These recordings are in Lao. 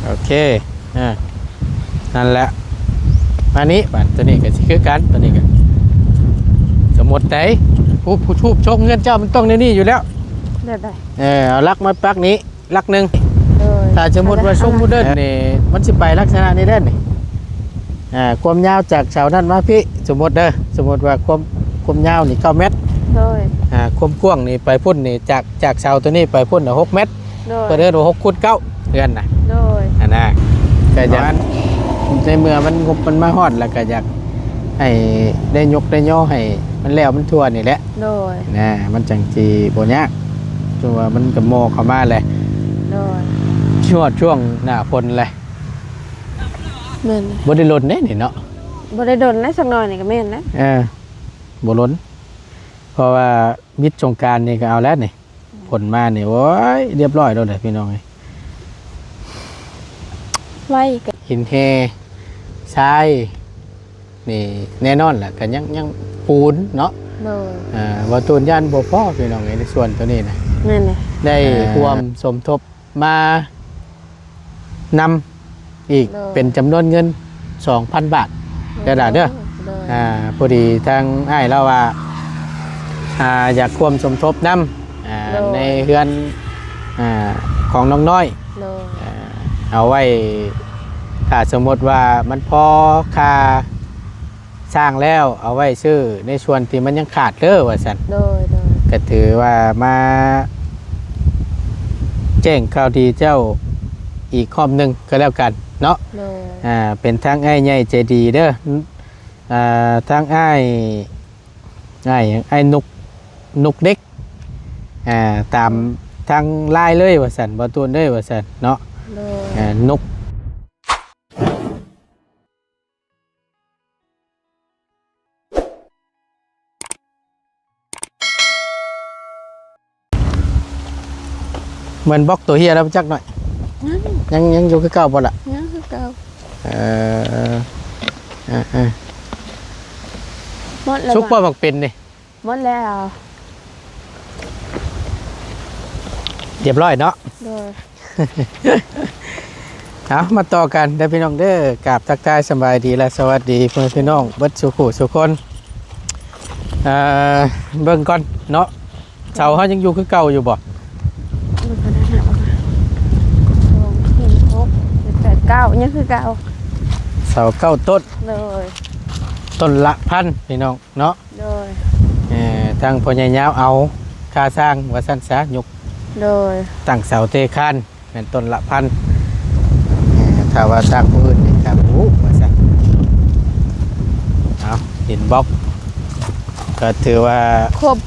ໂອເຄ ອ່າ ນັ້ນແຫຼະ ມານີ້ບາດ ຕົວນີ້ກໍຊິຄືກັນ ຕົວນີ້ກໍສົມມຸດໄດ໋ ຮູບ ຮູບຊົງເຮືອນເຈົ້າມັນຕ້ອງແນວນີ້ຢູ່ແລ້ວ ແບບໃດ? ເອີ ເອົາຫຼັກມາປັກນີ້ ຫຼັກໜຶ່ງ ໂດຍ ຖ້າສົມມຸດວ່າຊົງໂມເດີນນີ້ ມັນຊິໄປລັກສະນະນີ້ເດ້ນີ້ ອ່າ ຄວາມຍາວຈາກເສົານັ້ນມາພີ້ ສົມມຸດເດີ ສົມມຸດວ່າຄວາມ ຄວາມຍາວນີ້ເກົ້າແມັດ ໂດຍ ອ່າ ຄວາມກວ້າງນີ້ໄປພຸ້ນນີ້ ຈາກ ຈາກເສົາຕົວນີ້ໄປພຸ້ນນະຫົກແມັດ ໂດຍ ເພິ່ນເອີ້ນວ່າຫົກຄູນເກົ້າ ເຮືອນນະ ໂດຍ ຫັ້ນນະ ກໍຢາກ ໃນເມື່ອມັນ ງົບມັນມາຮອດ ແລ້ວກໍຢາກໃຫ້ໄດ້ຍົກໄດ້ຍໍໃຫ້ມັນແລ້ວມັນທົ່ວນີ້ແຫຼະ ໂດຍ ນະ ມັນຈັ່ງຊິບໍ່ຍາກ ຄືວ່າມັນກໍມໍ່ເຂົ້າມາແຫຼະ ໂດຍ ຮອດຊ່ວງໜ້າຝົນແຫຼະ ແມ່ນ ບໍ່ໄດ້ດົນເດ້ນີ້ເນາະ ບໍ່ໄດ້ດົນແລ້ວ ສັກໜ້ອຍນີ້ກໍແມ່ນແລ້ວ ເອີ ບໍ່ດົນ ເພາະວ່າວິດສົງການນີ້ກໍເອົາແລ້ວນີ້ ຝົນມານີ້ ໂອ້ຍ ຮຽບຮ້ອຍໂລດແຫຼະພີ່ນ້ອງເອີຍ ໄວກໍ ຫີນແຮ່ ຊາຍ ນີ້ແນ່ນອນແຫຼະ ກໍຍັງ ຍັງປູນເນາະ ໂດຍ ອ່າ ບໍ່ຕູນຢ້ານບໍ່ພໍພີ່ນ້ອງເອີຍ ໃນສ່ວນຕົວນີ້ນະ ແມ່ນແຫຼະ ໄດ້ ອ່າ ຮ່ວມສົມທົບ ມານຳອີກ ໂດຍ ເປັນຈຳນວນເງິນສອງພັນບາດ ໂດຍ ເດີຫຼາເດີ ໂດຍ ອ່າ ພໍດີທາງອ້າຍລາວວ່າ ອ່າ ຢາກຮ່ວມສົມທົບນຳ ອ່າ ໂດຍ ໃນເຮືອນ ອ່າ ຂອງນ້ອງນ້ອຍ ໂດຍ ອ່າ ເອົາໄວ້ ຖ້າສົມມຸດວ່າມັນພໍຄ່າ ສ້າງແລ້ວເອົາໄວ້ຊື້ໃນສ່ວນທີ່ມັນຍັງຂາດເດີວ່າຊັ້ນ ໂດຍ ໂດຍ ກໍຖືວ່າມາແຈ້ງຂ່າວດີເຈົ້າອີກຮອບໜຶ່ງກໍແລ້ວກັນເນາະ ໂດຍ ອ່າ ເປັນທາງອ້າຍໃຫຍ່ໃຈດີເດີ ອ່າ ທາງອ້າຍ ອ້າຍຫຍັງ ອ້າຍນຸກ ນຸກເດັກ ອ່າ ຕາມທາງລາຍເລີຍວ່າຊັ້ນ ບໍ່ຕູນເດີວ່າຊັ້ນເນາະ ໂດຍ ອ່າ ນຸກ ແມ່ນບລັອກໂຕເຮຍແລ້ວຈັກໜ້ອຍ ຍັງ ຍັງ ຍັງຢູ່ຄືເກົ່າບໍ່ລະ ຍັງຄືເກົ່າ ເອີ ເອີ ເອີ ໝົດແລ້ວ ສຸກບໍ່ ໝາກເປັນນີ້ ໝົດແລ້ວ ຮຽບຮ້ອຍເນາະ ໂດຍ ເອົາ ມາຕໍ່ກັນເດີພີ່ນ້ອງເດີ ກາບທັກທາຍສະບາຍດີ ແລະ ສະຫວັດດີພໍ່ແມ່ພີ່ນ້ອງເບິດສູ່ຜູ້ສູ່ຄົນ ເອີ ເບິ່ງກ່ອນເນາະ ເສົາເຮົາຍັງຢູ່ຄືເກົ່າຢູ່ບໍ່? ສອງ ສີ່ ຫົກ ເຈັດ ແປດ ເກົ້າ ຍັງຄືເກົ່າ ເສົາເກົ້າຕົ້ນ ໂດຍ ຕົ້ນລະພັນ ພີ່ນ້ອງເນາະ ໂດຍ ເອີ ທາງພໍ່ໃຫຍ່ຍາວເອົາຄ່າສ້າງວ່າຊັ້ນຊະ ຍົກ ໂດຍ ຕັ້ງເສົາເທຄານ ແມ່ນຕົ້ນລະພັນ ເອີ ຖ້າວ່າສ້າງຜູ້ອື່ນນີ້ກໍບໍ່ຮູ້ວ່າຊັ້ນ ເອົາ ຫີນບລັອກ ກໍຖືວ່າຄົບ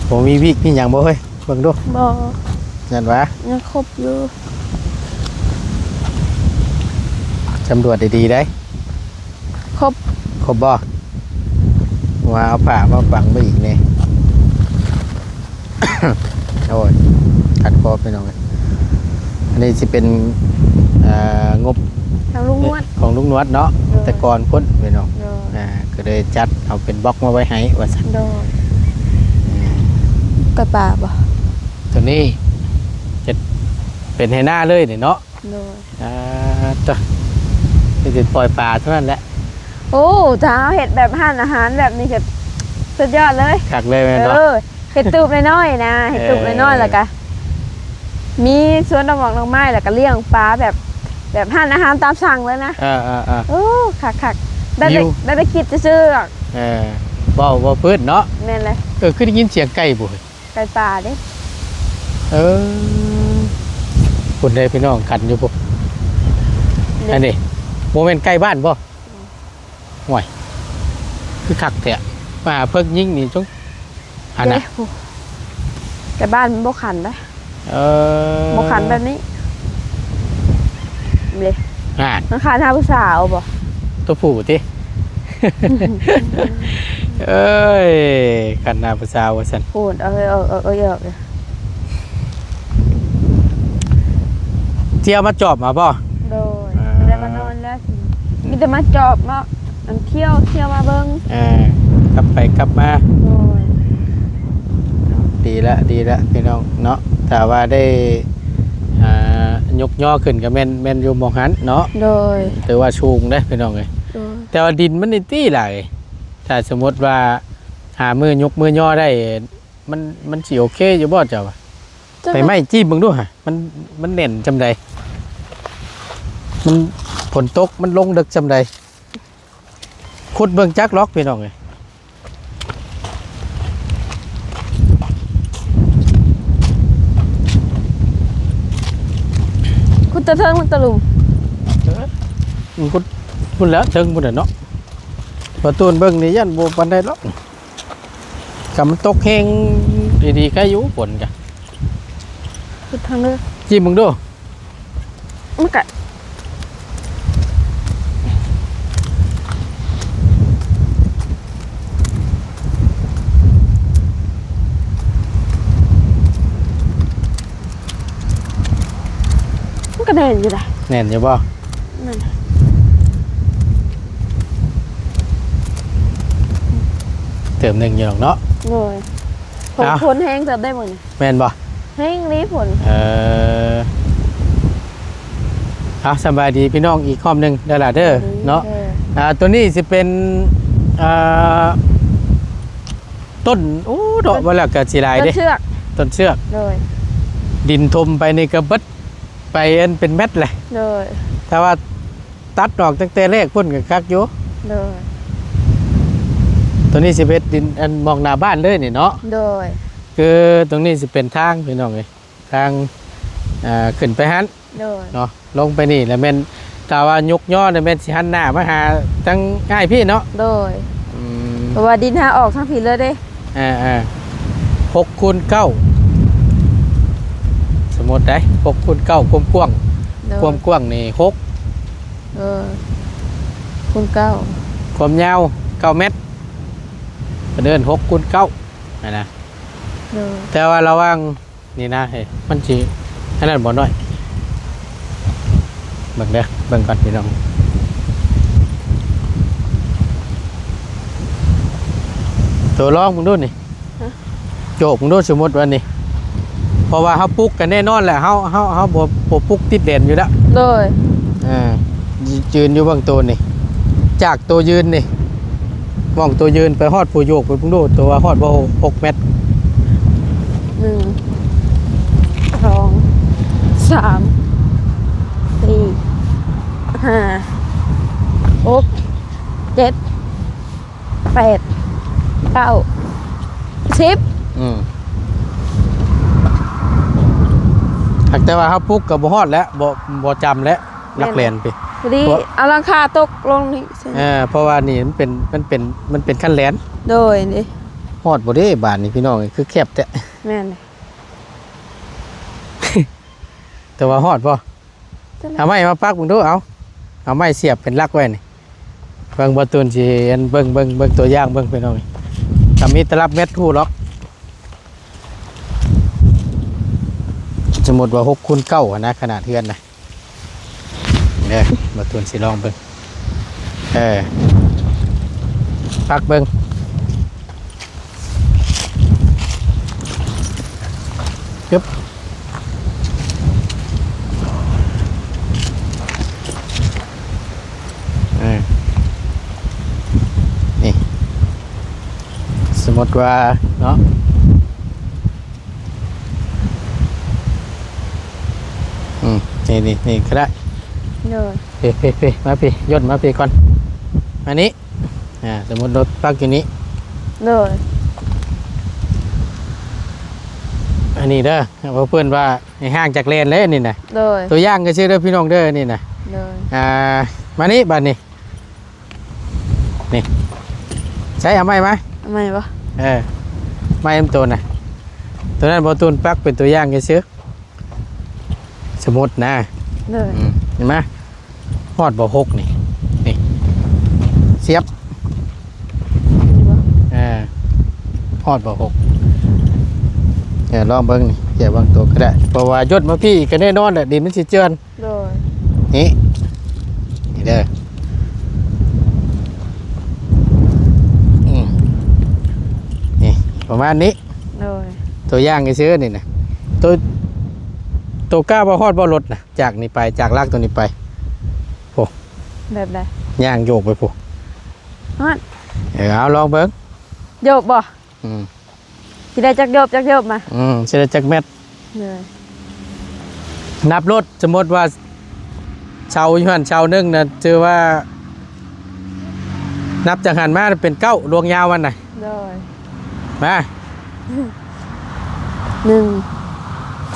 ບໍ່ມີວິກມີຫຍັງບໍ່ເຮີ້ຍ? ເບິ່ງດູ ບໍ່ ຢ້ານວ່າ ຍັງຄົບຢູ່ ສຳຫຼວດດີໆໄດ໋ ຄົບ ຄົບບໍ່? ວ່າເອົາຜ້າມາບັງໄວ້ອີກແດ່ ໂອ້ຍ ຂັດຄໍພີ່ນ້ອງເອີຍ ອັນນີ້ຊິເປັນ ເອີ ງົບ ຂອງລຸງນວດ ຂອງລຸງນວດເນາະ ໂດຍ ແຕ່ກ່ອນພຸ້ນພີ່ນ້ອງ ໂດຍ ອ່າ ກໍເລີຍຈັດເອົາເປັນບລັອກມາໄວ້ໃຫ້ວ່າຊັ້ນ ໂດຍ ໄກ່ປ່າບໍ່? ຕົວນີ້ຈະເປັນໄຮ່ນາເລີຍນີ້ເນາະ ໂດຍ ອ່າ ໂຕ ມີແຕ່ປ່ອຍປາເທົ່ານັ້ນແຫຼະ ໂອ້ ຖ້າເຮົາເຮັດແບບຮ້ານອາຫານແບບນີ້ກໍສຸດຍອດເລີຍ ຄັກເລີຍແມ່ນບໍ່? ເອີ ເຮັດຕູບນ້ອຍໆນະ ເຮັດຕູບນ້ອຍໆ ເອີ ແລ້ວກະມີສວນດອກໝາກດອກໄມ້ ແລ້ວກະລ້ຽງປາແບບ ແບບຮ້ານອາຫານຕາມສັ່ງເລີຍນະ ເອີໆໆ ໂອ້ ຄັກໆ ໄດ້ແຕ່ ໄດ້ແຕ່ຄິດຊື່ໆ ເອີ ເວົ້າ ເວົ້າພື້ນເນາະ ແມ່ນແຫຼະ ເອີ ຄືໄດ້ຍິນສຽງໄກ່ບໍ່? ໄກ່ປ່າເດ້ ເອີ ພຸ້ນເດ້ພີ່ນ້ອງ ກັນຢູ່ພຸ້ນ ເດ້ ອັນນີ້ບໍ່ແມ່ນໄກ່ບ້ານບໍ່? ຫ້ວຍ ຄືຄັກແທ້ ມາຫາເພິກຍິງນີ້ ຈົງ ຫັ້ນນະ ເດ້ ແຕ່ບ້ານມັນບໍ່ຂັນເດ້ ເອີ ບໍ່ຂັນແບບນີ້ ເດ້ ຫັ້ນ ມັນຂັນຫາຜູ້ສາວບໍ່? ຕົວຜູ້ຕິ ເອີຍ ຂັນໜ້າຜູ້ສາວວ່າຊັ້ນ ໂພດ ເອີ ເອີ ເອີ ເອີ ເອີ ທ່ຽວມາຈອບມາບໍ່? ໂດຍ ອ່າ ບໍ່ໄດ້ມານອນແລ້ວ ມີແຕ່ມາຈອບມາ ອັນທ່ຽວ ທ່ຽວມາເບິ່ງ ເອີ ກັບໄປກັບມາ ໂດຍ ດີລະ ດີລະ ພີ່ນ້ອງເນາະ ຖ້າວ່າໄດ້ ອ່າ ຍົກຍໍຂຶ້ນກໍແມ່ນ ແມ່ນຢູ່ໝ່ອງຫັ້ນເນາະ. ໂດຍ ຖືວ່າສູງເດ້ພີ່ນ້ອງເອີຍ. ໂດຍ ແຕ່ວ່າດິນມັນນີ້ຕິຫຼາຍ ຖ້າສົມມຸດວ່າຫາມື້ຍົກມືຍໍໄດ້ ມັນ ມັນຊິໂອເຄຢູ່ບໍ່ເຈົ້າວ່າ? ໄປໄມ້ຈີ້ມເບິ່ງດູຫະ ມັນ ມັນແໜ້ນສ່ຳໃດ ມັນ ຝົນຕົກມັນລົງເດິກສ່ຳໃດ. ຂຸດເບິ່ງຈັກລັອກພີ່ນ້ອງເອີຍ. ຂຸດແຕ່ເທິງມັນຕະຫຼຸມ ເອີ ຂຸດພຸ້ນແຫຼະ ເທິງພຸ້ນແຫຼະເນາະ. ປະຕູນເບິ່ງນີ້ຢ້ານບໍ່ປານໃດດອກ ຄັນມັນຕົກແຮງດີໆ ໄກຢູ່ຝົນກະ. ຂຸດທາງເດີ ຈີ້ມເບິ່ງດູ. ມັນກະ ມັນກະແໜ້ນຢູ່ນະ. ແໜ້ນຢູ່ບໍ່? ແໜ້ນ ເຕີມໜຶ່ງຢູ່ດອກເນາະ. ໂດຍ ຝົນ ຝົນແຮງເຕີບໄດ໋ມື້ນີ້. ແມ່ນບໍ່? ແຮງອີ່ຫຼີຝົນ. ເອີ ເອົາ ສະບາຍດີພີ່ນ້ອງອີກຮອບໜຶ່ງເດີຫຼະເດີ ສະບາຍດີ ເນາະ. ເອີ ອ່າ ຕົວນີ້ຊິເປັນ ອ່າ ຕົ້ນ ໂອ້ ເດາະມາແລ້ວກໍຊິຫຼາຍເດ້ ຕົ້ນເຊືອກ ຕົ້ນເຊືອກ. ໂດຍ ດິນຖົມໄປນີ້ກໍເບິດໄປອັນເປັນແມັດແຫຼະ. ໂດຍ ຖ້າວ່າ ຕັດອອກຕັ້ງແຕ່ແລກພຸ້ນກໍຄັກຢູ່. ໂດຍ ຕົວນີ້ຊິເປັນດິນອັນໝ່ອງໜ້າບ້ານເລີຍນີ້ເນາະ. ໂດຍ ຄືຕົງນີ້ຊິເປັນທາງພີ່ນ້ອງເອີຍ ທາງ ເອີ ຂຶ້ນໄປຫັ້ນ. ໂດຍ ເນາະ ລົງໄປນີ້ແລ້ວແມ່ນ ຖ້າວ່າຍົກຍໍແລ້ວແມ່ນຊິຫັນໜ້າມາຫາທາງອ້າຍພີ້ເນາະ. ໂດຍ ອືມ ເພາະວ່າດິນຫາອອກທາງພີ້ເລີຍເດ້. ອ່າໆ ຫົກຄູນເກົ້າ ສົມມຸດໄດ໋ ຫົກຄູນເກົ້າ ຄວາມກວ້າງ ໂດຍ ຄວາມກວ້າງນີ້ຫົກ ເອີ ຄູນເກົ້າ ຄວາມຍາວເກົ້າແມັດ ເພິ່ນເອີ້ນຫົກຄູນເກົ້າຫັ້ນນະ. ໂດຍ ແຕ່ວ່າລະຫວ່າງ ນີ້ນະ ເອີ ມັນຊິອັນນັ້ນບໍ່ນ້ອຍ ເບິ່ງເດີ ເບິ່ງກ່ອນພີ່ນ້ອງ ໂຕລອງເບິ່ງດູນີ້ ຮະ ໂຈກເບິ່ງດູ ສົມມຸດວ່ານີ້ ເພາະວ່າເຮົາປຸກກັນແນ່ນອນແຫຼະ ເຮົາ ເຮົາ ເຮົາບໍ່ ບໍ່ປຸກຕິດແດນຢູ່ແລ້ວ. ໂດຍ ເອີ ຢືນຢູ່ເບື້ອງໂຕນີ້ ຈາກໂຕຢືນນີ້ ໝ່ອງໂຕຢືນໄປຮອດຜູ້ໂຍກໄປເບິ່ງດູ ໂຕວ່າຮອດບໍ່ ຫົກແມັດ. ໜຶ່ງ ສອງ ສາມ ສີ່ ຫ້າ ຫົກ ເຈັດ ແປດ ເກົ້າ ສິບ. ອືມ ຫາກແຕ່ວ່າເຮົາປຸກກໍບໍ່ຮອດແລ້ວ ບໍ່ ບໍ່ຈຳແລ້ວ. ແມ່ນ ຫຼັກແຫຼນພີ້ ພໍດີ ເພາະ ເອົາຫຼັງຄາຕົກລົງນີ້. ເອີ ເພາະວ່ານີ້ມັນເປັນ ມັນເປັນ ມັນເປັນຄັນແຫຼນ. ໂດຍ ນີ້ ຮອດບໍ່ເດ້ບາດນີ້ພີ່ນ້ອງ ຄືແຄບແທ້. ແມ່ນ ແຕ່ວ່າຮອດບໍ່? ເອົາໄມ້ມາປັກເບິ່ງດູ ເອົາ ເອົາໄມ້ສຽບເປັນຫຼັກໄວ້ນີ້ ເບິ່ງ ບໍ່ຕູນຊິເຫັນ ເບິ່ງ ເບິ່ງ ເບິ່ງຕົວຢ່າງເບິ່ງພີ່ນ້ອງ ກໍມີຕະລັບແມັດຮູ້ດອກ. ສົມມຸດວ່າຫົກຄູນເກົ້າຫັ້ນນະ ຂະໜາດເຮືອນນະ ເດີ ບໍ່ຕູນຊິລອງເບິ່ງ ເອີ ປັກເບິ່ງ ກຶບ ເອີ ນີ້ ສົມມຸດວ່າເນາະ ອືມ ນີ້ ນີ້ ນີ້ກໍໄດ້ ໂດຍ ເພ ເພ ເພ ມາພີ້ ຍົນມາພີ້ກ່ອນ ມານີ້ ອ່າ ສົມມຸດລົດປັກຢູ່ນີ້ ໂດຍ ອັນນີ້ເດີ ເພິ່ນວ່າໃຫ້ຫ່າງຈາກແລນເລີຍນີ້ນະ ໂດຍ ຕົວຢ່າງກໍຊື່ເດີພີ່ນ້ອງເດີ ນີ້ນະ ໂດຍ ອ່າ ມານີ້ບາດນີ້ ນີ້ ໃຊ້ເອົາໄມ້ມາ ເອົາໄມ້ບໍ່? ເອີ ໄມ້ນຳໂຕນະ ໂຕນັ້ນບໍ່ຕູນປັກເປັນຕົວຢ່າງຊື່ໆ ສົມມຸດນະ ໂດຍ ອືມ ເຫັນມະ ຮອດບໍ່ຫົກນີ້ ນີ້ ສຽບ ນີ້ບໍ່? ເອີ ຮອດບໍ່ຫົກ ເອີ ລອງເບິ່ງນີ້ ຈະວາງຕົວກໍໄດ້ ເພາະວ່າຍົດມາພີ້ກໍແນ່ນອນແຫຼະ ດິນມັນຊິເຈື່ອນ ໂດຍ ນີ້ ນີ້ເດີ ອືມ ນີ້ ປະມານນີ້ ໂດຍ ຕົວຢ່າງຊື່ໆ ນີ້ນະ ຕົວ ໂຕກ້າວ່າຮອດບໍ່ລົດນະ ຈາກນີ້ໄປ ຈາກຫຼັກໂຕນີ້ໄປ ໂອ້ ແບບໃດ? ຍ່າງໂຍກໄປພຸ້ນ ຮອດ ເອີ ເອົາລອງເບິ່ງ ໂຍກບໍ່? ອືມ ຊິໄດ້ຈັກໂຍບ ຈັກໂຍບມາ? ອືມ ຊິໄດ້ຈັກແມັດ? ເອີ ນັບໂລດ ສົມມຸດວ່າເສົາຢູ່ຫັ້ນເສົາໜຶ່ງນະ ຖືວ່າ ນັບຈາກຫັ້ນມາເປັນເກົ້າ ລວງຍາວມັນນະ ໂດຍ ມາ ໜຶ່ງ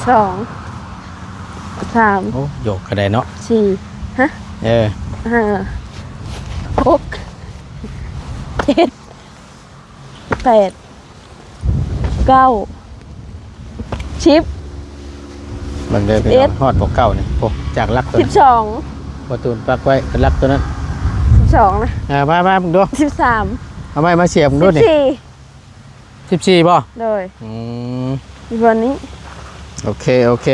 ສອງ ສາມ ໂອ້ ໂຍກກໍໄດ້ເນາະ ສີ່ ຮະ ເອີ ຫ້າ ຫົກ ເຈັດ ແປດ ເກົ້າ ສິບ ເບິ່ງເດີພີ່ນ້ອງ ເອັດ ຮອດບໍ່ເກົ້ານີ້ ໂອ້ ຈາກຫຼັກໂຕນັ້ນ ສິບສອງ ບໍ່ຕູນປັກໄວ້ ຫຼັກໂຕນັ້ນ ສິບສອງນະ ເອີ ມາ ມາເບິ່ງດູ ສິບສາມ ເອົາໄມ້ມາສຽບເບິ່ງດູນີ້ ສິບສີ່ ສິບສີ່ບໍ່? ໂດຍ ອືມ ຢູ່ບ່ອນນີ້ ໂອເຄ ໂອເຄ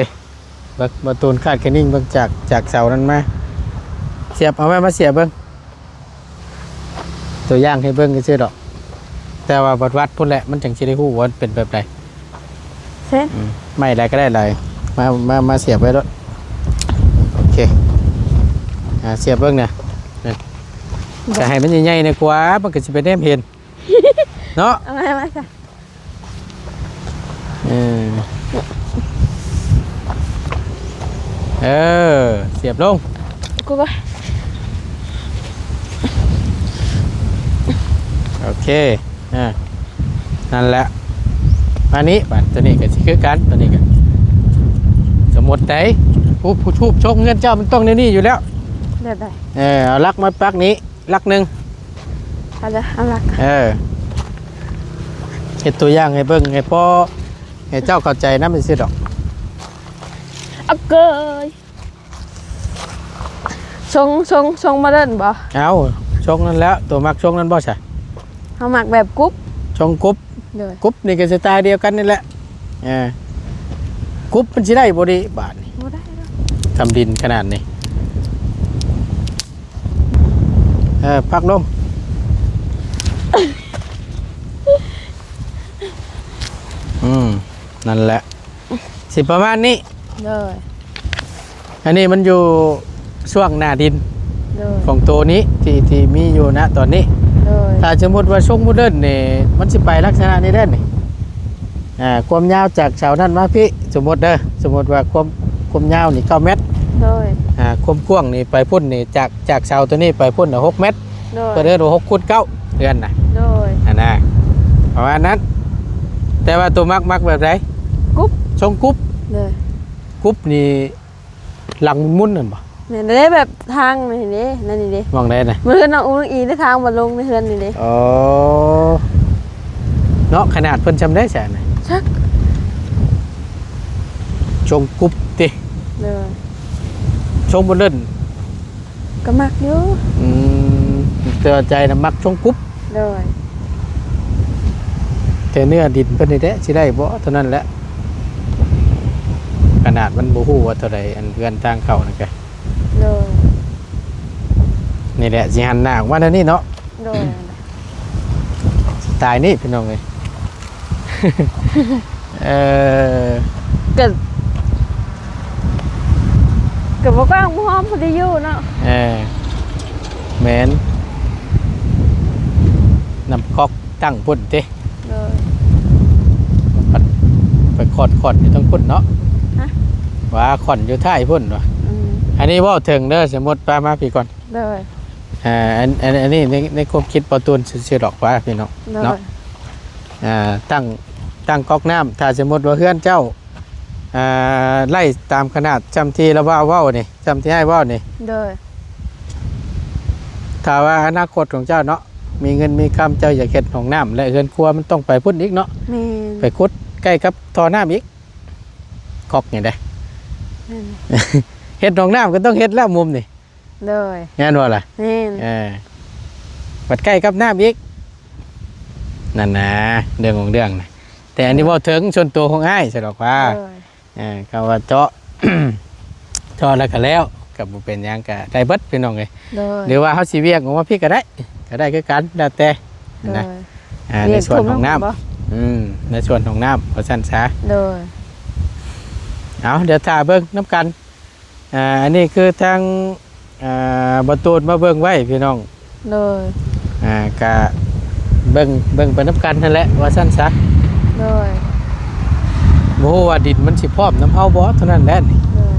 ເບິ່ງ ບໍ່ຕູນຄາດຄະນິງເບິ່ງ ຈາກ ຈາກເສົານັ້ນມາ ສຽບ ເອົາໄມ້ມາສຽບເບິ່ງ ຕົວຢ່າງໃຫ້ເບິ່ງຊື່ໆດອກ ແຕ່ວ່າວັດໆພຸ້ນແຫຼະ ມັນຈັ່ງຊິໄດ້ຮູ້ວ່າເປັນແບບໃດ ເຊັ່ນ ອືມ ໄມ້ໃດກໍໄດ້ຫຼາຍ ມາ ມາ ມາສຽບໄວ້ໂລດ ໂອເຄ ອ່າ ສຽບເບິ່ງນະ ນະ ຈະໃຫ້ມັນໃຫຍ່ໆແດ່ກວ່າ ມັນກໍຊິໄປແນມເຫັນ ເນາະ ເອົາມາ ມາຊະ ເອີ ເອີ ສຽບລົງ ກູກໍ ໂອເຄ ອ່າ ນັ້ນແຫຼະ ມານີ້ ບາດໂຕນີ້ກໍຊິຄືກັນ ໂຕນີ້ກໍ ສົມມຸດໃດ ຜູ້ ຜູ້ທູບຊົງເຮືອນເຈົ້າມັນຕ້ອງແນວນີ້ຢູ່ແລ້ວ ແບບໃດ? ເອີ ເອົາຫຼັກມາປັກນີ້ ຫຼັກໜຶ່ງ ເອົາເດີ ເອົາຫຼັກ ເອີ ເຮັດຕົວຢ່າງໃຫ້ເບິ່ງ ໃຫ້ພໍ ໃຫ້ເຈົ້າເຂົ້າໃຈນຳຊື່ໆດອກ ອາເກີຍ ຊົງ ຊົງ ຊົງໂມເດີນບໍ່? ເອົາ ຊົງນັ້ນແຫຼະ ໂຕມັກຊົງນັ້ນບໍ່ຊະ? ເຮົາມັກແບບກຸບ ຊົງກຸບ ໂດຍ ກຸບນີ້ກໍສະໄຕລ໌ດຽວກັນນີ້ແຫຼະ ເອີ ກຸບມັນຊິໄດ້ບໍ່ດີບາດນີ້? ບໍ່ໄດ້ດອກ ທຳດິນຂະໜາດນີ້ ເອີ ພັກລົງ ອືມ ນັ້ນແຫຼະ ຊິປະມານນີ້ ໂດຍ ອັນນີ້ມັນຢູ່ຊ່ວງໜ້າດິນ ໂດຍ ຂອງໂຕນີ້ ທີ່ ທີ່ມີຢູ່ນະຕອນນີ້ ໂດຍ ຖ້າສົມມຸດວ່າຊົງໂມເດີນນີ້ ມັນຊິໄປລັກສະນະນີ້ເດ້ນີ້ ອ່າ ຄວາມຍາວຈາກເສົານັ້ນມາພີ້ ສົມມຸດເດີ ສົມມຸດວ່າຄວາມ ຄວາມຍາວນີ້ເກົ້າແມັດ ໂດຍ ອ່າ ຄວາມກວ້າງນີ້ໄປພຸ້ນນີ້ ຈາກ ຈາກເສົາໂຕນີ້ໄປພຸ້ນນະຫົກແມັດ ໂດຍ ເພິ່ນເອີ້ນວ່າຫົກຄູນເກົ້າເຮືອນນະ ໂດຍ ຫັ້ນນະ ປະມານນັ້ນ ແຕ່ວ່າໂຕມັກ ມັກແບບໃດ? ກຸບ ຊົງກຸບ ໂດຍ ກຸບນີ້ ຫຼັງໝຸ່ນໆນັ້ນບໍ່? ແມ່ນເດ້ ແບບທາງນີ້ເດ້ ນັ້ນນີ້ເດ້ ໝ່ອງໃດນະ? ມື້ເຮືອນນ້ອງອຸງອີໄດ້ທາງມາລົງໃນເຮືອນນີ້ເດ້ ອໍ ເນາະ ຂະໜາດເພິ່ນຊ່ຳໃດຊະນະ? ຈັກ ຊົງກຸບຕິ ໂດຍ ຊົງບໍ່ເລີນ ກໍມັກຢູ່ ອືມ ແຕ່ວ່າໃຈນະມັກຊົງກຸບ ໂດຍ ແຕ່ເນື້ອດິນເພິ່ນນີ້ແຫຼະ ຊິໄດ້ບໍ່ເທົ່ານັ້ນແຫຼະ ຂະໜາດມັນບໍ່ຮູ້ວ່າເທົ່າໃດ ອັນເຮືອນທາງເຂົ້ານັ້ນກະ ໂດຍ ນີ້ແຫຼະ ຊິຫັນໜ້າອອກມາແນວນີ້ເນາະ ໂດຍ ສະໄຕລ໌ນີ້ພີ່ນ້ອງເອີຍ ເອີ ກໍ ກໍບໍ່ກວ້າງບໍ່ຫ້ອມ ພໍດີຢູ່ເນາະ ເອີ ແມ່ນ ນ້ຳກອກຕັ້ງພຸ້ນຕິ ໂດຍ ໄປຂອດ ຂອດຢູ່ທາງພຸ້ນເນາະ ຮະ ວ່າຂອດຢູ່ທ້າຍພຸ້ນວ່າ ອືມ ອັນນີ້ເວົ້າເຖິງເດີ ສົມມຸດ ປາມາພີ້ກ່ອນ ໂດຍ ອ່າ ອັນ ອັນ ອັນນີ້ໃນ ໃນຄວາມຄິດບໍ່ຕູນຊື່ໆດອກວ່າພີ່ນ້ອງ ໂດຍ ເນາະ ອ່າ ຕັ້ງ ຕັ້ງກອກນ້ຳ ຖ້າສົມມຸດວ່າເຮືອນເຈົ້າ ອ່າ ໄລ່ຕາມຂະໜາດ ຊ່ຳທີ່ລະວ່າເວົ້ານີ້ ຊ່ຳທີ່ອ້າຍເວົ້ານີ້ ໂດຍ ຖ້າວ່າອະນາຄົດຂອງເຈົ້າເນາະ ມີເງິນມີຄຳ ເຈົ້າຢາກເຮັດຫ້ອງນ້ຳ ແລະ ເຮືອນຄົວມັນຕ້ອງໄປພຸ້ນອີກເນາະ ແມ່ນ ໄປຂຸດໃກ້ກັບທໍ່ນ້ຳອີກ ກອກນີ້ເດ້ ແມ່ນ ເຮັດຫ້ອງນ້ຳກໍຕ້ອງເຮັດແລ້ວມຸມນີ້ ໂດຍ ແມ່ນບໍ່ລະ? ແມ່ນ ເອີ ບັດໃກ້ກັບນ້ຳອີກ ນັ້ນນະ ເລື່ອງຂອງເລື່ອງນະ ແຕ່ອັນນີ້ເວົ້າເຖິງສ່ວນຕົວຂອງອ້າຍຊະດອກວ່າ ໂດຍ ເອີ ຄຳວ່າເຈາະ ເຈາະແລ້ວກໍແລ້ວ ກໍບໍ່ເປັນຫຍັງ ກໍໄດ້ເບິດພີ່ນ້ອງເອີຍ ໂດຍ ຫຼືວ່າເຮົາຊິຫວ່ຽງອອກມາພີ້ກໍໄດ້ ກໍໄດ້ຄືກັນ ແລ້ວແຕ່ ໂດຍ ນະ ອ່າ ໃນສ່ວນຫ້ອງນ້ຳ ອືມ ໃນສ່ວນຫ້ອງນ້ຳ ວ່າຊັ້ນຊະ ໂດຍ ເອົາ ດຽວຖ້າເບິ່ງນຳກັນ. ອ່າ ອັນນີ້ຄືທາງ ອ່າ ບໍ່ຕູນມາເບິ່ງໄວ້ພີ່ນ້ອງ. ໂດຍ ອ່າ ກະເບິ່ງ ເບິ່ງໄປນຳກັນຫັ້ນແຫຼະ ວ່າຊັ້ນຊະ. ໂດຍ ບໍ່ຮູ້ວ່າດິນມັນຊິພ້ອມນຳເຮົາບໍ່ ເທົ່ານັ້ນແຫຼະນີ້. ໂດຍ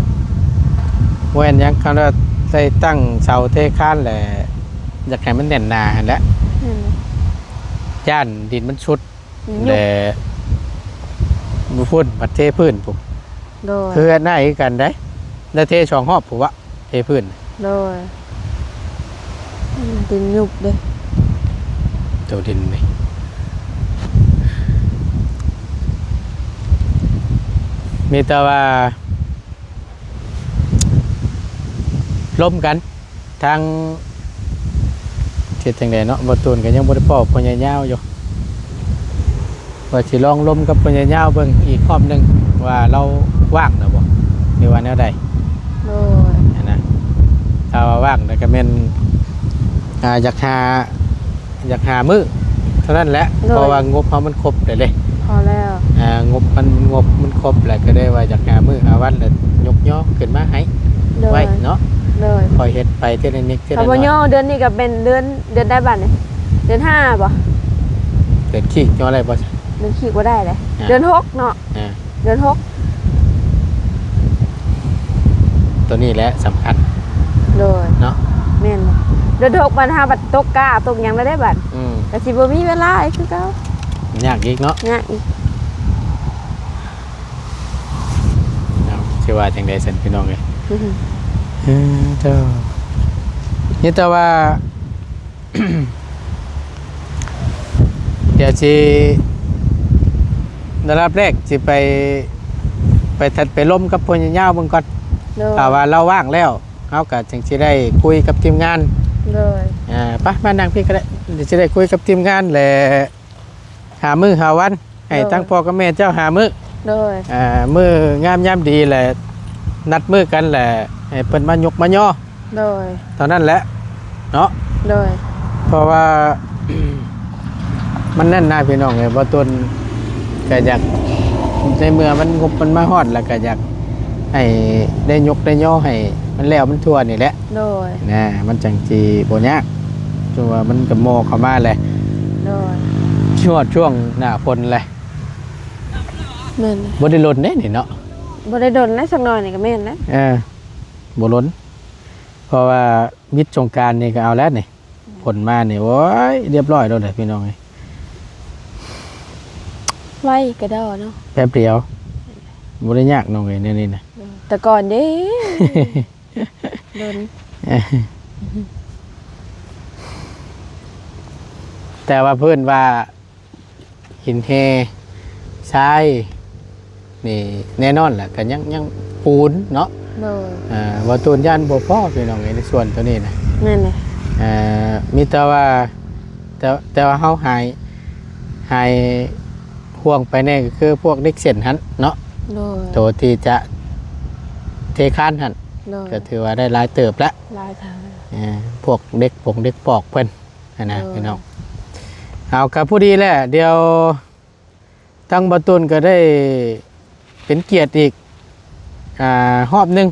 ບໍ່ແມ່ນຫຍັງ ຄັນວ່າໄດ້ຕັ້ງເສົາເທຄານແຫຼະ ຢາກໃຫ້ມັນແໜ້ນໜາຫັ້ນແຫຼະ. ແມ່ນ ຢ້ານດິນມັນຊຸດ ອືມ ແລະ ບໍ່ພຸ້ນ ບັດເທພື້ນພຸ້ນ. ໂດຍ ຄືເຮືອນອ້າຍຄືກັນເດ້ ໄດ້ເທສອງຮອບພຸ້ນວະ ເທພື້ນ. ໂດຍ ອືມ ດິນຍຸບເດ້ ໂຕດິນນີ້ ມີແຕ່ວ່າລົມກັນ. ທາງ ເຮັດຈັ່ງໃດເນາະ ບໍ່ຕູນກໍຍັງບໍ່ໄດ້ພໍ້ພໍ່ໃຫຍ່ຍາວຢູ່ ວ່າຊິລອງລົມກັບພໍ່ໃຫຍ່ຍາວເບິ່ງອີກຮອບໜຶ່ງ ວ່າລາວວ່າງແລ້ວບໍ່ ຫຼືວ່າແນວໃດ. ໂດຍ ຫັ້ນນະ ຖ້າວ່າວ່າງແລ້ວກໍແມ່ນ ອ່າ ຢາກຫາ ຢາກຫາມື້ເທົ່ານັ້ນແຫຼະ. ໂດຍ ເພາະວ່າງົບເຮົາມັນຄົບແລ້ວເດ້ ພໍແລ້ວ. ອ່າ ງົບມັນ ງົບມັນຄົບແລ້ວ ກໍໄດ້ວ່າຢາກຫາມື້ຫາວັນ ແລ້ວຍົກຍໍຂຶ້ນມາໃຫ້. ໂດຍ ໄວ້ເນາະ. ໂດຍ ຄ່ອຍເຮັດໄປເທື່ອລະນິດເທື່ອລະໜ້ອຍ. ເຮົາບໍ່ຍໍເດືອນນີ້ກໍເປັນເດືອນ ເດືອນໃດບັດນີ້ ເດືອນຫ້າບໍ່? ເດືອນຂີ້ຍໍໄດ້ບໍ່? ເດືອນຂີ້ບໍ່ໄດ້ເດ້. ອ່າ ເດືອນຫົກເນາະ. ອ່າ ເດືອນຫົກ ໂຕນີ້ແຫຼະສຳຄັນ. ໂດຍ ເນາະ ແມ່ນ. ເດືອນຫົກບັດຫາບັດຕົກກ້າຕົກຫຍັງແລ້ວເດ້ບັດ. ອືມ ກໍຊິບໍ່ມີເວລາອີກຄືເກົ່າ. ຍາກອີກເນາະ. ຍາກອີກ. ເອົາ ຊິວ່າຈັ່ງໃດຊັ້ນພີ່ນ້ອງເອີຍ. ອືມ ເອີ ເຈົ້າ ມີແຕ່ວ່າ ດຽວຊິ ລະດັບແລກຊິໄປ ໄປທັດ ໄປລົມກັບພໍ່ໃຫຍ່ຍາວເບິ່ງກ່ອນ. ໂດຍ ຖ້າວ່າລາວວ່າງແລ້ວ ເຮົາກໍຈຶ່ງຊິໄດ້ຄຸຍກັບທີມງານ. ໂດຍ ອ່າ ໄປ ມານັ່ງພີ້ກໍໄດ້ ດຽວຊິໄດ້ຄຸຍກັບທີມງານ ແລະ ຫາມື້ຫາວັນ ໃຫ້ ໂດຍ ທັງພໍ່ກັບແມ່ເຈົ້າຫາມື້. ໂດຍ ອ່າ ມື້ງາມຍາມດີແຫຼະ ນັດມື້ກັນແຫຼະ ໃຫ້ເພິ່ນມາຍົກມາຍໍ. ໂດຍ ເທົ່ານັ້ນແຫຼະເນາະ. ໂດຍ ເພາະວ່າ ມັນນັ້ນນະພີ່ນ້ອງເອີຍ ບໍ່ຕົ້ນກໍຢາກ ໃນເມື່ອມັນງົບມັນມາຮອດແລ້ວ ກໍຢາກໃຫ້ໄດ້ຍົກໄດ້ຍໍໃຫ້ມັນແລ້ວມັນທົ່ວນີ້ແຫຼະ. ໂດຍ ນະ ມັນຈັ່ງຊິບໍ່ຍາກ ຄືວ່າມັນກໍມໍ່ເຂົ້າມາແຫຼະ. ໂດຍ ຮອດຊ່ວງໜ້າຝົນແຫຼະ. ແມ່ນ ບໍ່ໄດ້ດົນເດ້ນີ້ເນາະ. ບໍ່ໄດ້ດົນແລ້ວ ສັກໜ້ອຍນີ້ກໍແມ່ນແລ້ວ. ເອີ ບໍ່ດົນ ເພາະວ່າວິດສົງການນີ້ກໍເອົາແລ້ວນີ້. ຝົນມານີ້ ໂອ້ຍ ລຽບຮ້ອຍໂລດແຫຼະພີ່ນ້ອງເອີຍ. ໄວກະດໍເນາະ ແປັບດຽວ ບໍ່ໄດ້ຍາກນ້ອງເອີຍ ແນວນີ້ນະ. ແຕ່ກ່ອນເດ້ ດົນ ແຕ່ວ່າເພິ່ນວ່າ ຫີນແຮ່ຊາຍນີ້ແນ່ນອນແຫຼະ ກໍຍັງ ຍັງປູນເນາະ. ໂດຍ ອ່າ ບໍ່ຕູນຢ້ານບໍ່ພໍພີ່ນ້ອງເອີຍ ໃນສ່ວນໂຕນີ້ນະ. ແມ່ນແຫຼະ ເອີ ມີແຕ່ວ່າ ແຕ່ ແຕ່ວ່າເຮົາຫາຍ ຫາຍຫ່ວງໄປແນ່ ກໍຄືພວກເຫຼັກເສັ້ນຫັ້ນເນາະ. ໂດຍ ໂຕທີ່ຈະເທຄານຫັ້ນ. ໂດຍ ກໍຖືວ່າໄດ້ຫຼາຍເຕີບແລ້ວ ຫຼາຍເຕີບ ເອີ ພວກເຫຼັກປົງເຫຼັກປອກເພິ່ນ. ຫັ້ນນະ ໂດຍ ພີ່ນ້ອງ. ເອົາ ກໍພໍດີແຫຼະ ດຽວທາງບ່າວຕູນກໍໄດ້ເປັນກຽດອີກ ອ່າ ຮອບໜຶ່ງ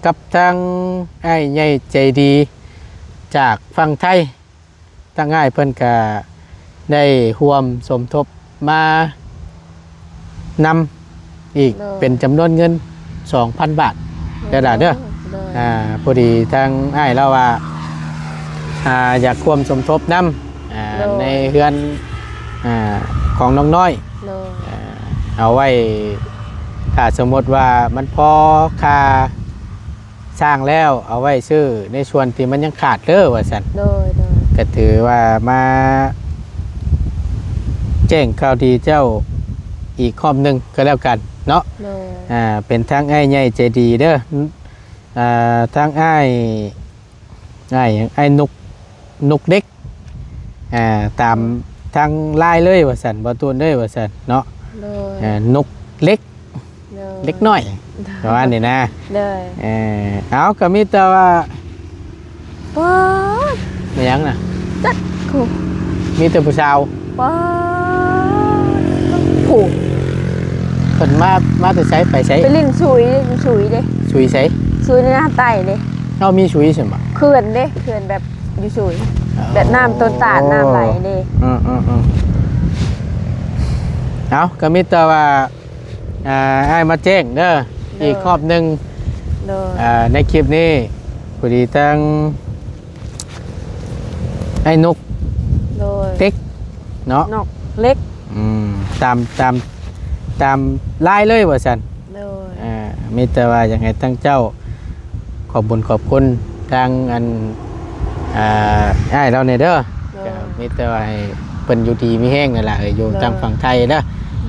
ກັບທາງອ້າຍໃຫຍ່ໃຈດີຈາກຝັ່ງໄທ. ທາງອ້າຍເພິ່ນກໍໄດ້ຮ່ວມສົມທົບມາ ນຳອີກ ໂດຍ ເປັນຈຳນວນເງິນສອງພັນບາດ ໂດຍ ເດີຫຼາເດີ. ໂດຍ ອ່າ ພໍດີທາງອ້າຍລາວວ່າ ອ່າ ຢາກຮ່ວມສົມທົບນຳ ອ່າ ໂດຍ ໃນເຮືອນ ອ່າ ຂອງນ້ອງນ້ອຍ ໂດຍ ອ່າ ເອົາໄວ້ ຖ້າສົມມຸດວ່າມັນພໍຄ່າ ສ້າງແລ້ວເອົາໄວ້ຊື້ໃນສ່ວນທີ່ມັນຍັງຂາດເດີ ວ່າຊັ້ນ. ໂດຍ ໂດຍ ກໍຖືວ່າມາແຈ້ງຂ່າວດີເຈົ້າອີກຮອບໜຶ່ງກໍແລ້ວກັນເນາະ. ໂດຍ ອ່າ ເປັນທາງອ້າຍໃຫຍ່ໃຈດີເດີ ອ່າ ທາງອ້າຍ ອ້າຍຫຍັງ ອ້າຍນົກ ນົກເຫຼັກ ອ່າ ຕາມທາງລາຍເລີຍວ່າຊັ້ນ ບ່າວຕູນເດີ ວ່າຊັ້ນເນາະ. ໂດຍ ອ່າ ນົກເຫຼັກ ໂດຍ ເຫຼັກນ້ອຍ ໂດຍ ປະມານນີ້ນະ. ໂດຍ ເອີ ເອົາ ກໍມີແຕ່ວ່າ ປາດ ແມ່ນຫຍັງນະ? ຈັກ ໂອ້ ມີແຕ່ຜູ້ສາວ ປາດ ຜູ້ ເພິ່ນມາ ມາແຕ່ໃສ ໄປໃສ? ໄປຫຼິ້ນສຸຍເດ້ ຢູ່ສຸຍເດ້. ສຸຍໃສ? ສຸຍໃນນາໃຕ້ເດ້. ເຮົາມີສຸຍຊັ້ນບໍ່? ເຂື່ອນເດ້ ເຂື່ອນແບບຢູ່ສຸຍ ອໍ ແບບນ້ຳຕົ້ນຕາດ ນ້ຳໄຫຼເດ້. ອືມໆໆ ເອົາ ກໍມີແຕ່ວ່າ ອ່າ ອ້າຍມາແຈ້ງເດີ ໂດຍ ອີກຮອບໜຶ່ງ ໂດຍ ອ່າ ໃນຄລິບນີ້ ພໍດີທາງອ້າຍນົກ ໂດຍ ເຕັກເນາະ ນົກເລັກ ອືມ ຕາມ ຕາມ ຕາມລາຍເລີຍວ່າຊັ້ນ ໂດຍ ອ່າ ມີແຕ່ວ່າຢາກໃຫ້ທາງເຈົ້າ ຂອບບຸນຂອບຄຸນທາງອັນ ອ່າ ອ້າຍລາວແດ່ເດີ ໂດຍ ກໍມີແຕ່ວ່າໃຫ້ເພິ່ນຢູ່ດີມີແຮງນັ້ນລະ ເອີ ຢູ່ ໂດຍ ທາງຝັ່ງໄທເດີ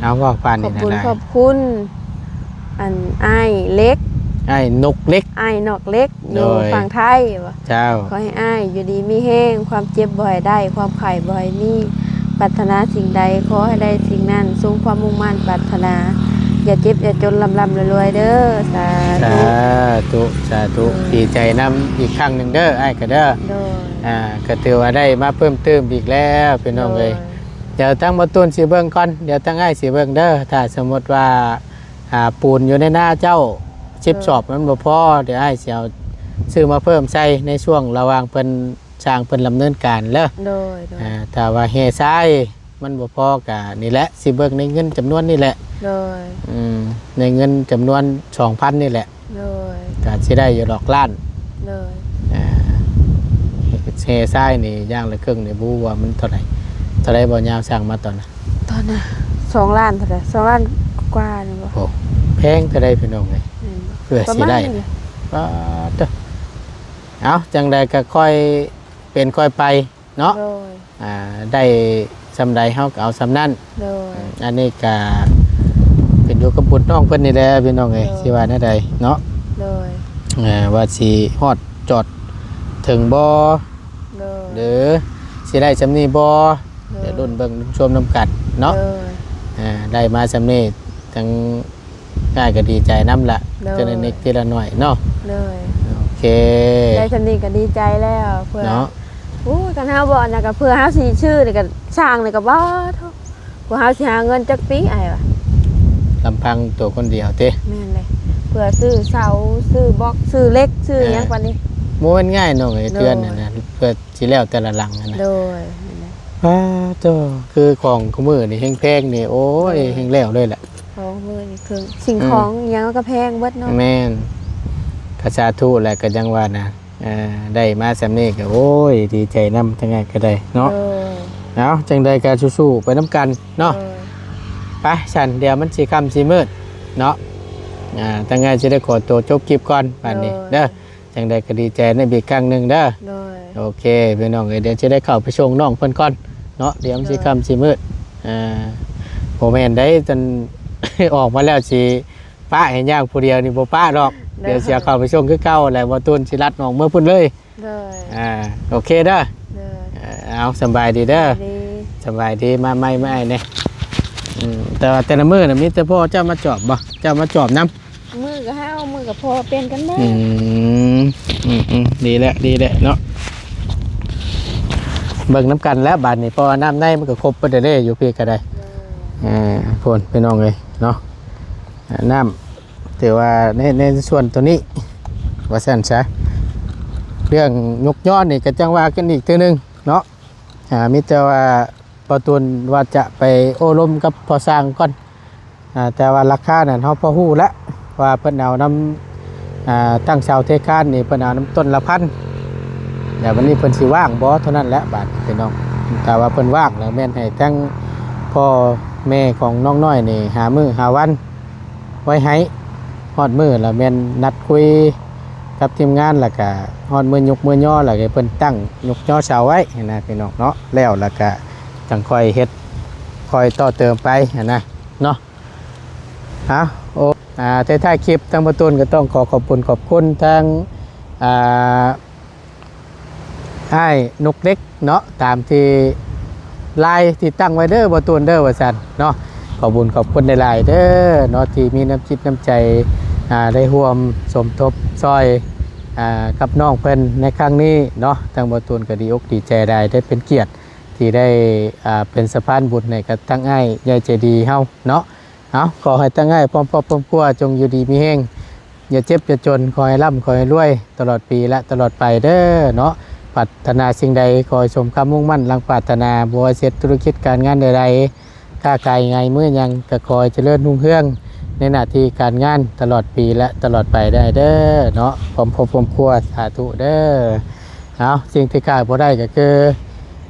ເອົາ ເວົ້າຜ່ານນີ້ນະ ຂອບບຸນຂອບຄຸນ ອັນ ອ້າຍເລັກ ອ້າຍນົກເລັກ ອ້າຍນົກເລັກ ໂດຍ ຢູ່ຝັ່ງໄທວ່າ ເຈົ້າ ຂໍໃຫ້ອ້າຍຢູ່ດີມີແຮງ ຄວາມເຈັບບໍ່ໃຫ້ໄດ້ ຄວາມໄຂ້ບໍ່ໃຫ້ມີ ປາດຖະໜາສິ່ງໃດ ຂໍໃຫ້ໄດ້ສິ່ງນັ້ນ ສົມຄວາມມຸ່ງໝັ້ນປາດຖະໜາ ຢ່າເຈັບຢ່າຈົນ ລ່ຳໆລວຍໆເດີ ສາທຸ ສາທຸ ສາທຸ ໂດຍ ດີໃຈນຳອີກຄັ້ງໜຶ່ງເດີ ອ້າຍກໍເດີ ໂດຍ ອ່າ ກໍຖືວ່າໄດ້ມາເພີ່ມຕື່ມອີກແລ້ວ ພີ່ນ້ອງເອີຍ ໂດຍ ດຽວທາງບໍ່ຕູນຊິເບິ່ງກ່ອນ ດຽວທາງອ້າຍຊິເບິ່ງເດີ ຖ້າສົມມຸດວ່າ ອ່າ ປູນຢູ່ໃນນາເຈົ້າ ສິບ ໂດຍ ສອບມັນບໍ່ພໍ ດຽວອ້າຍຊິເອົາຊື້ມາເພີ່ມໃສ່ໃນຊ່ວງລະຫວ່າງເພິ່ນ ຊ່າງເພິ່ນດຳເນີນການເດີ ໂດຍ ໂດຍ ອ່າ ຖ້າວ່າແຮ່ຊາຍມັນບໍ່ພໍກະນີ້ແຫຼະ ຊິເບິ່ງໃນເງິນຈຳນວນນີ້ແຫຼະ ໂດຍ ອືມ ໃນເງິນຈຳນວນສອງພັນນີ້ແຫຼະ ໂດຍ ກະຊິໄດ້ຢູ່ດອກລ້ານ ໂດຍ ອ່າ ແຮ່ຊາຍນີ້ຢ່າງລະເຄິ່ງນີ້ ບໍ່ຮູ້ວ່າມັນເທົ່າໃດ ເທົ່າໃດບໍ່ຍາວ ຊ່າງມາຕອນນະ ຕອນນະ ສອງລ້ານເທົ່າໃດ ສອງລ້ານກວ່ານີ້ບໍ່ ໂອ້ ແພງເທົ່າໃດພີ່ນ້ອງເອີຍ ແມ່ນບໍ່ ເພື່ອຊິໄດ້ ປະມານນີ້ແຫຼະ ປາດໂທ້ ເອົາ ຈັ່ງໃດກໍຄ່ອຍເປັນຄ່ອຍໄປເນາະ ໂດຍ ອ່າ ໄດ້ສ່ຳໃດເຮົາກໍເອົາສ່ຳນັ້ນ ໂດຍ ອັນນີ້ກໍຂຶ້ນຢູ່ກັບບຸດນ້ອງເພິ່ນນີ້ແຫຼະພີ່ນ້ອງເອີຍ ໂດຍ ຊິວ່າແນວໃດເນາະ ໂດຍ ອ່າ ວ່າຊິຮອດຈອດເຖິງບໍ່ ໂດຍ ຫຼືຊິໄດ້ສ່ຳນີ້ບໍ່ ໂດຍ ດຽວລຸ້ນເບິ່ງລຸ້ນຊົມນຳກັນເນາະ ໂດຍ ອ່າ ໄດ້ມາສ່ຳນີ້ ທັງ ອ້າຍກໍດີໃຈນຳລະ ໂດຍ ເທື່ອລະນິດເທື່ອລະໜ້ອຍເນາະ ໂດຍ ໂອເຄ ໄດ້ສ່ຳນີ້ກໍດີໃຈແລ້ວ ເພື່ອ ເນາະ ໂອ້ຍ ຄັນເຮົາບໍ່ອັນນັ້ນກໍເພື່ອເຮົາຊິຊື້ນີ້ກໍ ສ້າງນີ້ກໍບໍ່ ເພື່ອເຮົາຊິຫາເງິນຈັກປີ ອ້າຍວ່າ ລຳພັງຕົວຄົນດຽວຕິ ແມ່ນເລີຍ ເພື່ອຊື້ເສົາ ຊື້ບລັອກ ຊື້ເຫຼັກ ຊື້ຫຍັງປານນີ້ ບໍ່ແມ່ນງ່າຍນ້ອງເອີຍ ໂດຍ ເຮືອນນັ້ນນະ ເພື່ອຊິແລ້ວແຕ່ລະຫຼັງຫັ້ນນະ ໂດຍ ປາໂທ້ ຄືຂອງຄູ່ມື້ນີ້ແຮງແພງນີ້ ໂອ້ຍ ໂດຍ ແຮງແລ້ວເລີຍແຫຼະ ຂອງມື້ນີ້ຄືສິ່ງຂອງ ອືມ ອີ່ຫຍັງມັນກໍແພງເບິດເນາະ ແມ່ນ ກໍສາທຸແຫຼະ ກໍຍັງວ່ານະ ເອີ ໄດ້ມາສ່ຳນີ້ກໍ ໂອ້ຍ ດີໃຈນຳ ທາງອ້າຍກໍໄດ້ເນາະ ໂດຍ ເອົາ ຈັ່ງໃດກໍສູ້ໆໄປນຳກັນເນາະ ໂດຍ ໄປ ຊັ້ນ ດຽວມັນຊິຄ່ຳຊິມືດເນາະ ອ່າ ທາງອ້າຍຊິໄດ້ຂໍຕົວຈົບຄລິບກ່ອນບາດນີ້ ໂດຍ ເດີ ຈັ່ງໃດກໍດີໃຈນຳອີກຄັ້ງໜຶ່ງເດີ ໂດຍ ໂອເຄ ພີ່ນ້ອງເອີຍ ດຽວຊິໄດ້ເຂົ້າໄປສົ່ງນ້ອງເພິ່ນກ່ອນເນາະ ດຽວມັນຊິ ໂດຍ ຄ່ຳຊິມືດ ອ່າ ບໍ່ແມ່ນໃດ໋ ຈົນອອກມາແລ້ວຊິປະໃຫ້ຍ່າງຜູ້ດຽວນີ້ບໍ່ປະດອກ ໂດຍ ດຽວຊິເອົາເຂົ້າໄປສົ່ງຄືເກົ່າ ແລ້ວບໍ່ຕູນຊິລັດນ້ອງເມືອພຸ້ນເລີຍ ໂດຍ ອ່າ ໂອເຄເດີ ໂດຍ ເອົາ ສຳບາຍດີເດີ ສຳບາຍດີ ສຳບາຍດີ ມາໃໝ່ ມາໃໝ່ແດ່ ອືມ ແຕ່ວ່າແຕ່ລະມື້ນະ ມີແຕ່ພໍ່ເຈົ້າມາຈອບບໍ່? ເຈົ້າມາຈອບນຳ? ມື້ກໍເຮົາ ມື້ກໍພໍ່ ປ່ຽນກັນແດ່ ອືມ ອືມໆ ດີແລ້ວ ດີແລ້ວເນາະ ເບິ່ງນຳກັນແລ້ວບາດນີ້ ເພາະວ່ານ້ຳໃນມັນກໍຄົບເບິດແລ້ວເດ້ ຢູ່ພີ້ກໍໄດ້ ເອີ ພຸ້ນ ພີ່ນ້ອງເອີຍເນາະ ນ້ຳ ຖືວ່າໃນ ໃນສ່ວນໂຕນີ້ວ່າຊັ້ນຊະ ເລື່ອງຍົກຍ້ອນນີ້ກໍຈັ່ງວ່າກັນອີກເທື່ອໜຶ່ງເນາະ ອ່າ ມີແຕ່ວ່າ ບ່າວຕູນວ່າຈະໄປໂອ້ລົມກັບພໍ່ຊ່າງກ່ອນ ອ່າ ແຕ່ວ່າລາຄານັ້ນເຮົາພໍຮູ້ແລ້ວ ວ່າເພິ່ນເອົານຳ ອ່າ ຕັ້ງເສົາເທຄານນີ້ ເພິ່ນເອົານຳຕົ້ນລະພັນ ແລ້ວບັດນີ້ເພິ່ນຊິວ່າງບໍ່ເທົ່ານັ້ນແຫຼະບາດນີ້ພີ່ນ້ອງ ຖ້າວ່າເພິ່ນວ່າງແລ້ວແມ່ນໃຫ້ທັງພໍ່ແມ່ຂອງນ້ອງນ້ອຍນີ້ຫາມື້ຫາວັນ ໄວ້ໃຫ້ ຮອດມື້ລະແມ່ນນັດຄຸຍກັບທີມງານ ລະກະຮອດມື້ຍຸກມື້ຍໍ ລະໃຫ້ເພິ່ນຕັ້ງຍຸກຍໍເສົາໄວ້ຫັ້ນນະພີ່ນ້ອງເນາະ ແລ້ວລະກະຈັ່ງຄ່ອຍເຮັດ ຄ່ອຍຕໍ່ເຕີມໄປຫັ້ນນະເນາະ ເອົາ ໂອ ອ່າ ທ້າຍໆຄລິບ ທາງບ່າວຕູນກໍຕ້ອງຂໍຂອບຄຸນຂອບຄຸນທາງ ອ່າ ອ້າຍນົກເລັກເນາະ ຕາມທີ່ລາຍທີ່ຕັ້ງໄວ້ເດີ ບ່າວຕູນເດີ ວ່າຊັ້ນເນາະ ຂອບບຸນຂອບຄຸນຫຼາຍໆເດີເນາະ ທີ່ມີນ້ຳຈິດນ້ຳໃຈ ອ່າ ໄດ້ຮ່ວມສົມທົບຊ່ອຍ ອ່າ ກັບນ້ອງເພິ່ນໃນຄັ້ງນີ້ເນາະ ທາງບ່າວຕູນກໍດີອົກດີໃຈຫຼາຍ ໄດ້ເປັນກຽດທີ່ໄດ້ ອ່າ ເປັນສະພານບຸນໃຫ້ກັບທາງອ້າຍໃຫຍ່ໃຈດີເຮົາເນາະ ເອົາ ຂໍໃຫ້ທັງອ້າຍພ້ອມຄອບພ້ອມຄົວຈົ່ງຢູ່ດີມີແຮງ ຢ່າເຈັບຢ່າຈົນ ຂໍໃຫ້ລ່ຳຂໍໃຫ້ລວຍຕະຫຼອດປີ ແລະ ຕະຫຼອດໄປເດີເນາະ. ປາດຖະໜາສິ່ງໃດ ຂໍໃຫ້ສົມຄວາມມຸ່ງໝັ້ນດັ່ງປາດຖະໜາ ບໍ່ວ່າເຮັດທຸລະກິດການງານໃດໆ ຄ້າຂາຍຫຍັງ ມື້ຫຍັງກໍຂໍໃຫ້ຈະເລີນຮຸ່ງເຮືອງ ໃນໜ້າທີ່ການງານຕະຫຼອດປີ ແລະ ຕະຫຼອດໄປໄດ້ເດີເນາະ ພ້ອມຄອບພ້ອມຄົວ ສາທຸເດີ. ເອົາ ສິ່ງທີ່ຂາດບໍ່ໄດ້ກໍຄື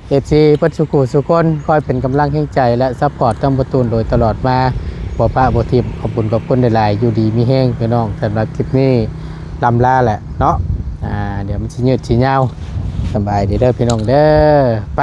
ເອັຟຊີ ເບິດສູ່ຄູ່ສູ່ຄົນ ຄອຍເປັນກຳລັງແຮງໃຈ ແລະ ຊັບພອດທັງປະຕູນໂດຍຕະຫຼອດມາ ບໍ່ປະບໍ່ຖິ້ມ. ຂອບຄຸນຂອບຄຸນຫຼາຍໆ ຢູ່ດີມີແຮງພີ່ນ້ອງ. ສຳລັບຄລິບນີ້ ລ່ຳລາແຫຼະເນາະ ອ່າ ດຽວມັນຊິຍືດຊິຍາວ. ສະບາຍດີເດີພີ່ນ້ອງເດີ ໄປ.